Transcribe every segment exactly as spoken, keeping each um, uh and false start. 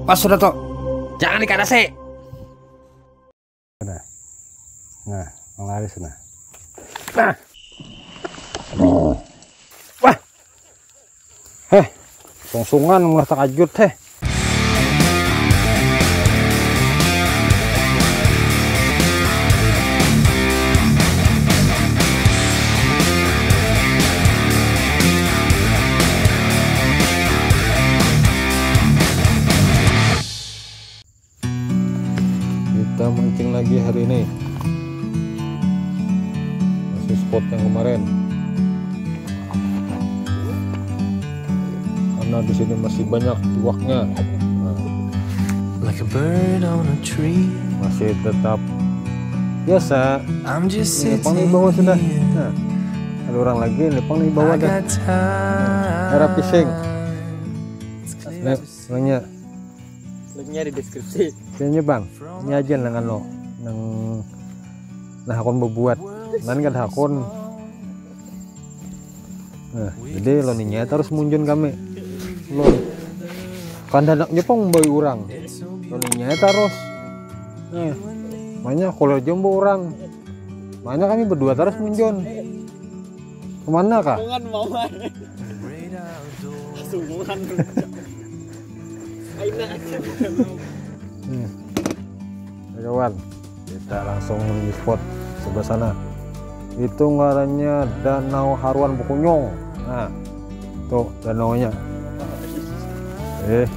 Pas sudah tuh. Jangan dikadasi. Nah, nah, manglaris nah. Nah. Wah. Heh, sungsungan ulah takajut heh. Kita mancing lagi hari ini. Masih spot yang kemarin. Karena di sini masih banyak iwaknya. Nah. Like a bird on a tree. Masih tetap biasa. I'm just sitting di bawah sudah. Nah, ada orang lagi, lipang di bawah dah. Era fishing. Nih, orangnya. Linknya di deskripsi. Kayaknya bang, ini aja nang anu, nang nah hakun berbuat, nan kada hakun. Nah, jadi lo ninya terus munjun kami. Lo kan handaknya pang membawa orang. Lo ninya terus. Nah, banyak kalau jombo orang. Makanya kami berdua terus munjun. Kemana kah? Sungkan mawar. Sungkan. Aina. Hmm. Ya, kawan, kita langsung menuju spot sebelah sana. Itu ngarannya Danau Haruan Bukunyong. Nah, tuh danaunya. Eh.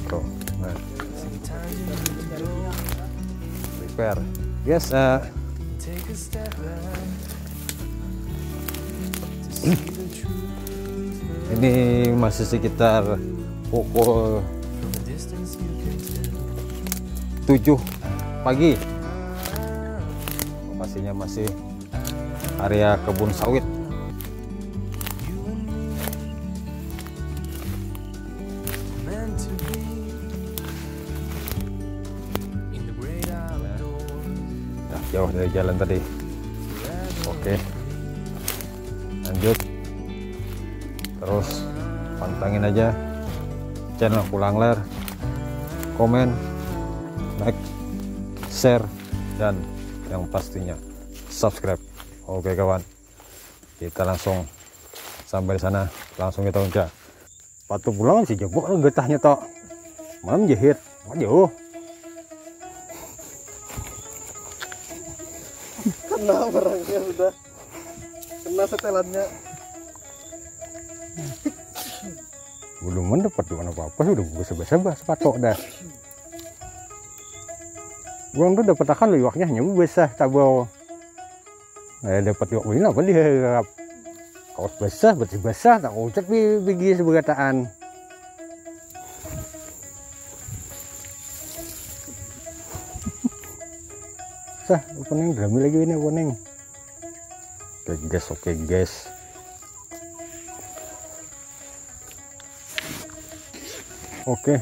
Tuh, nah. Prepare. Biasa. Ini masih sekitar pukul tujuh pagi. Lokasinya masih area kebun sawit. Nah, jauh dari jalan tadi. Oke. Lanjut. Terus pantangin aja channel Pulangler. Komen, like, share, dan yang pastinya subscribe. Oke kawan, kita langsung sampai di sana, langsung kita unca. Patu pulang si jebok getahnya tok. Malam jahit, apa jauh? Kena barangnya sudah. Kena setelannya. Belum dapat duit apa-apa, sudah basah-basah bah sepatu dah. Uang tuh dapat akan lo iwaknya hanya basah tabau. Eh, dapat iwak ini apa diharap? Kaos basah, betis basah, tak ucap di bigi seberataan. Sah, opening drami lagi ini opening. Oke guys, oke guys. Oke,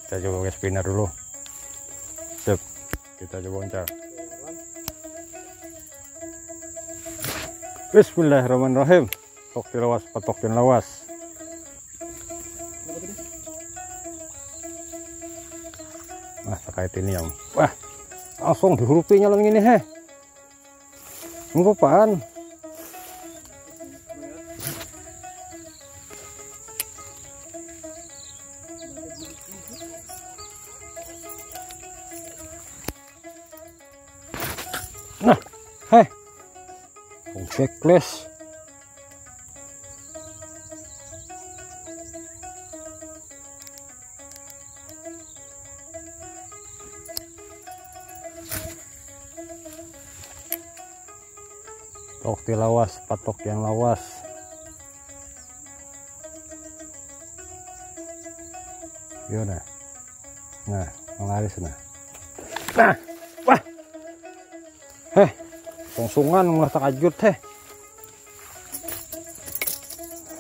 kita coba pakai spinner dulu. Sip, kita coba uncal. Bismillahirrahmanirrahim. Tok tilawas, patok lawas. Nah, terkait ini yang, wah, langsung dihurupinya lawan ini heh. Nunggu apaan? Nah, heh. Backless. Tok tilawas, patok yang lawas. Yo nah. Nah, manglaris nah. Nah, wah. Heh, sungsungan ulah takajut heh.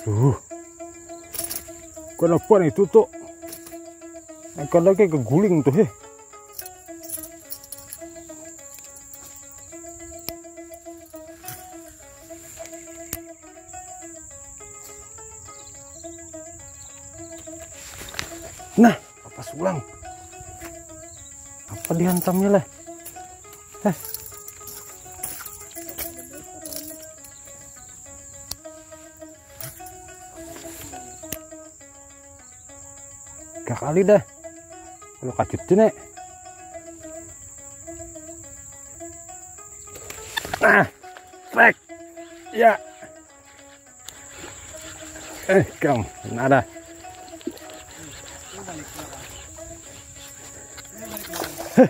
Duh. Kenapa nih tuh tuh? Ikan lagi keguling tuh heh. Nah, apa sulang? Apa dihantamnya lah? Eh. Tiga kali dah. Kalau kacut tu, Nek. Ah, strike. Ya. Eh, kang, nada. Heh.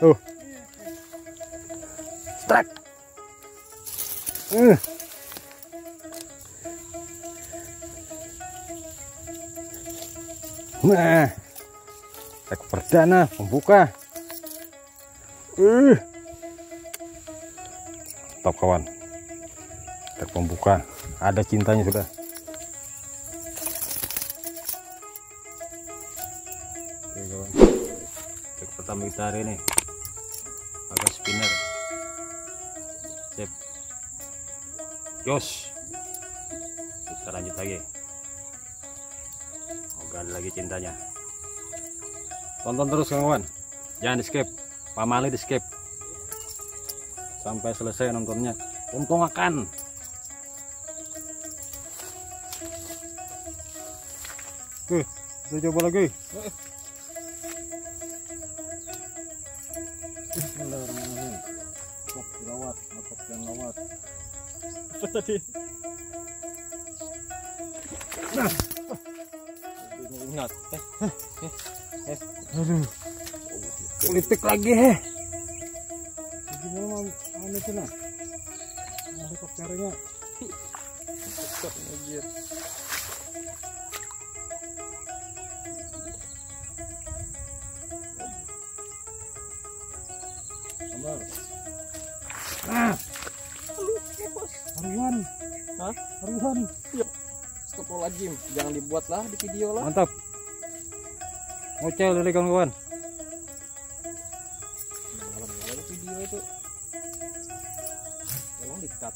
Tuh. Strike. Eh. Nah. Strike perdana, pembuka. Uh. Top, kawan. Strike pembuka. Ada cintanya sudah. Oke, kawan. Strike pertama kita hari ini. Agak spinner. Sip. Jos. Kita lanjut lagi. Moga ada lagi cintanya. Tonton terus, kawan. Jangan di skip. Pamali di skip. Sampai selesai nontonnya. Untung akan. Oke, kita coba lagi. Bismillahirrahmanirrahim. Dapat lawat, dapat yang lawat. Apa tadi? Nah. Ingat. Eh, eh, eh, eh. Aduh. Politik lagi, heh. Jadi mau anu itu, nah. Ada kopernya. Cocok, anjir. Sabar. Ah. Aduh, lepas. Haruan. Hah? Haruan. Iya. Astagfirullahaladzim, jangan dibuat lah di video lah. Mantap. Ngocel dari kawan-kawan. Malam-malam video itu. Tolong di-cut.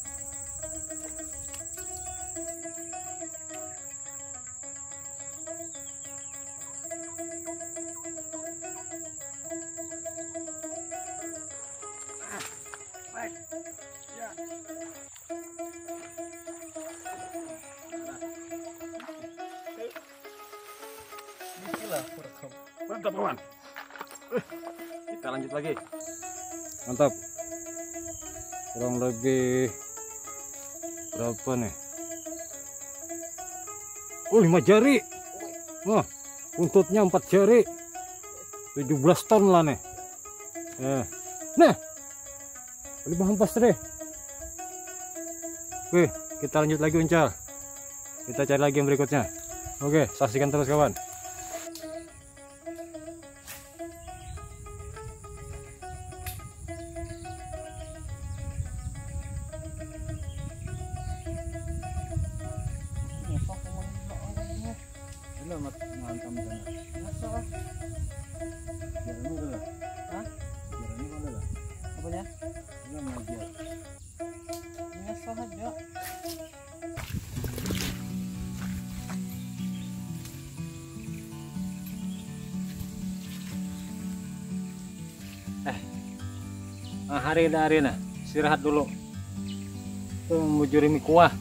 Mantap, kawan. Eh, kita lanjut lagi. Mantap. Kurang lebih berapa nih? Oh, lima jari. Wah, buntutnya empat jari. Tujuh belas ton lah nih. Eh. Nah. Lebih hampas deh. Oke, kita lanjut lagi, Uncal. Kita cari lagi yang berikutnya. Oke, saksikan terus, kawan. Ini amat ngancam sana. Masa lah. Biar ini udah lah. Hah? Biar ini udah lah. Apanya? Ini mau biar. Biasa aja. Eh, ah, hari dah hari nah, istirahat dulu. Tuh, membujuri mie kuah.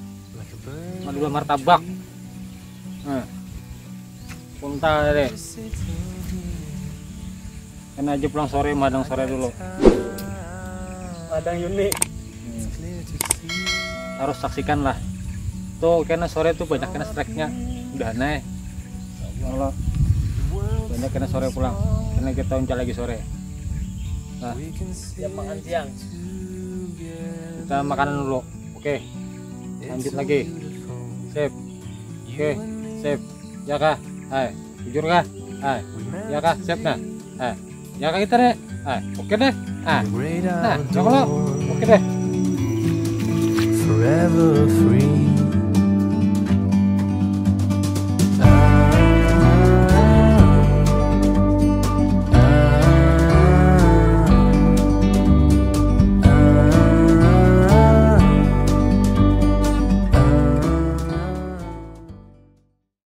Madula martabak. Nah. Kunta deh. Kena aja pulang sore, madang sore dulu. Madang Yuni. Hmm. Harus saksikan lah. Tuh, kena sore tuh banyak kena strike-nya. Udah aneh. Kalau banyak kena sore pulang. Karena kita uncal lagi sore. Nah, ya, makan siang. Kita makanan dulu. Oke. Lanjut lagi. Sip. Oke, sip. Ya kah? Hai, jujur kah? Hai. Ya kah? Sip nah. Hai. Ya kah kita deh? Hai, oke deh. Ah. Nah, ya kalau oke deh. Forever free.